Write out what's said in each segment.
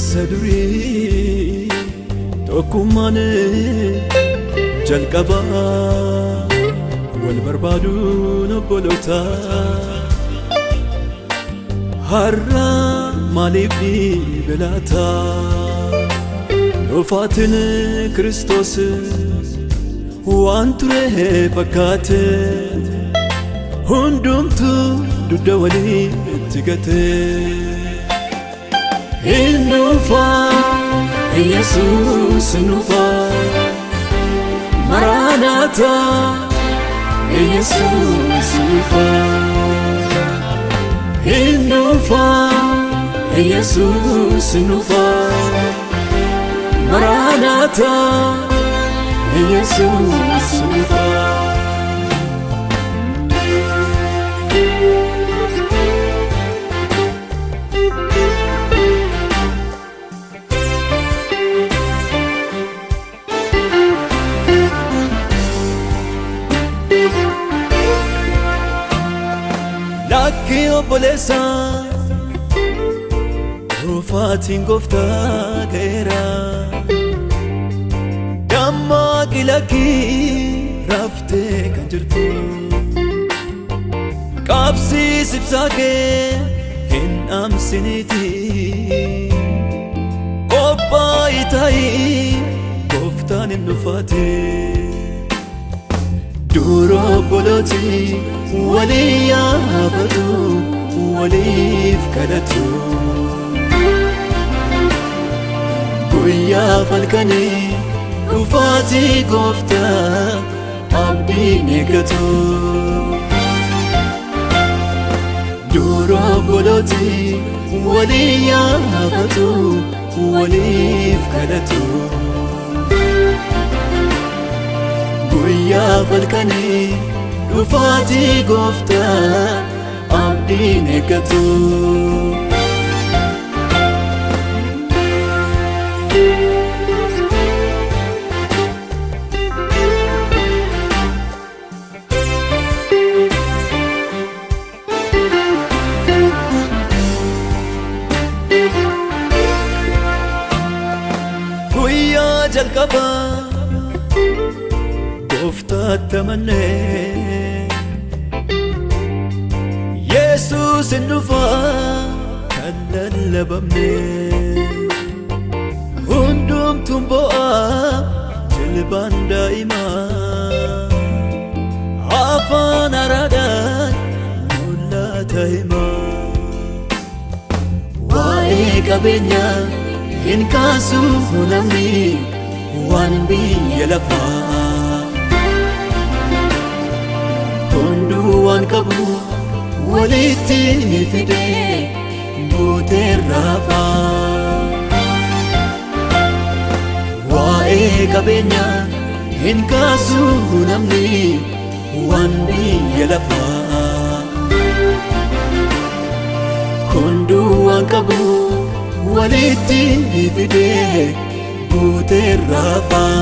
Isa durii tokkummaan jalqabaa wal barbaaduun obboloota. Har'a maaliif dhibe laata? Dhufaatiin Kiristoos waan ture fakkaate, hundumtuu dugda walitti gate. Hin dhufa, Yesuus hin dhufa, Maranatha, Yesuus hin dhufa. Hin dhufa, Yesuus hin dhufa, Maranatha, Yesuus hin dhufa. Lakki obboleessa, dhufaatiin gooftaa ga'eera. Dammaqi, lakki raftee kan jirtu. Qabsiis ibsaa kee hin dhaamsiniiti. Qophaa'i ta'i, gooftaan hin dhufaate. Dur obbolooti walii yaafatu, waliif kadhatu. Guyyaa halkanii dhufaatii gooftaa abdiin eeggatu. Dur obbolooti walii yaafatu, waliif kadhatu. Guyyaa halkanii dhufaatii gooftaa abdiin eeggatu. Guyyaa jalqabaa gooftaatti amannee, Yesuus hin dhufaa kan lallabamne, hundumtuun bo'aa jilbaan daa'imaa afaan haaraadhaan mul'ata himaa. Waa'ee qabeenyaa hin kaasu namni waan biyya lafaa. Hunduu waan qabu walitti fidee guutee rafaa. Waa'ee qabeenyaa hin kaasu namni waan biyya lafaa. Hunduu waan qabu walitti fidee guutee rafaa.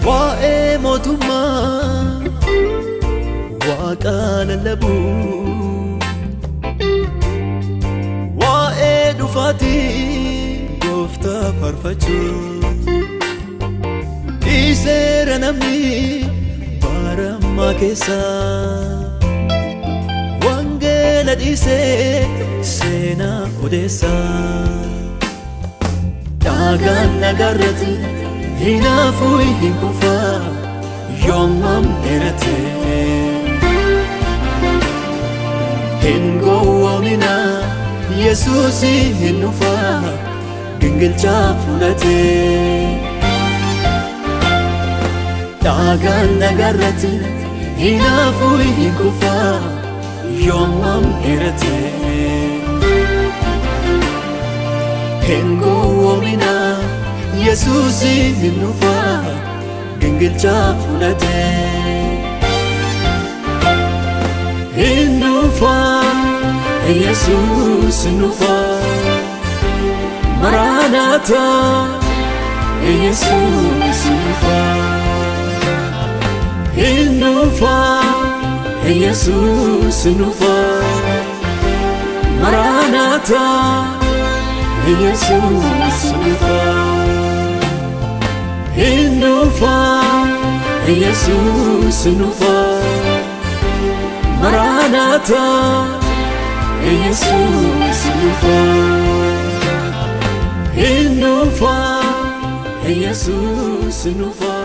Waa'ee mootummaa waaqaa lallabuu, waa'ee dhufaatii gooftaa faarfachuu dhiiseera namni bara ammaa keessa. Wangeela dhiisee seenaa odeessa. Dhagaan nagaarratti hinaafuu hin kufaa yoomam dheerate. Hin gowwoomina, Yesuus hin dhufaa gingilchaa fudhate. Dhagaan nagaarratti hinaafuu hin kufaa yoomam dheerate. Hin gowwoomina, Yesuus hin dhufaa gingilchaa fudhate. Hin dhufaa, Yesuus hin dhufa. Maranatha, Yesuus hin dhufa. Hin dhufa, Yesuus hin dhufa. Maranatha, Yesuus hin dhufa. Hin dhufa, Yesuus hin dhufa. Maranatha, Yesuus hin dhufa. Hin dhufa, Yesuus hin dhufa.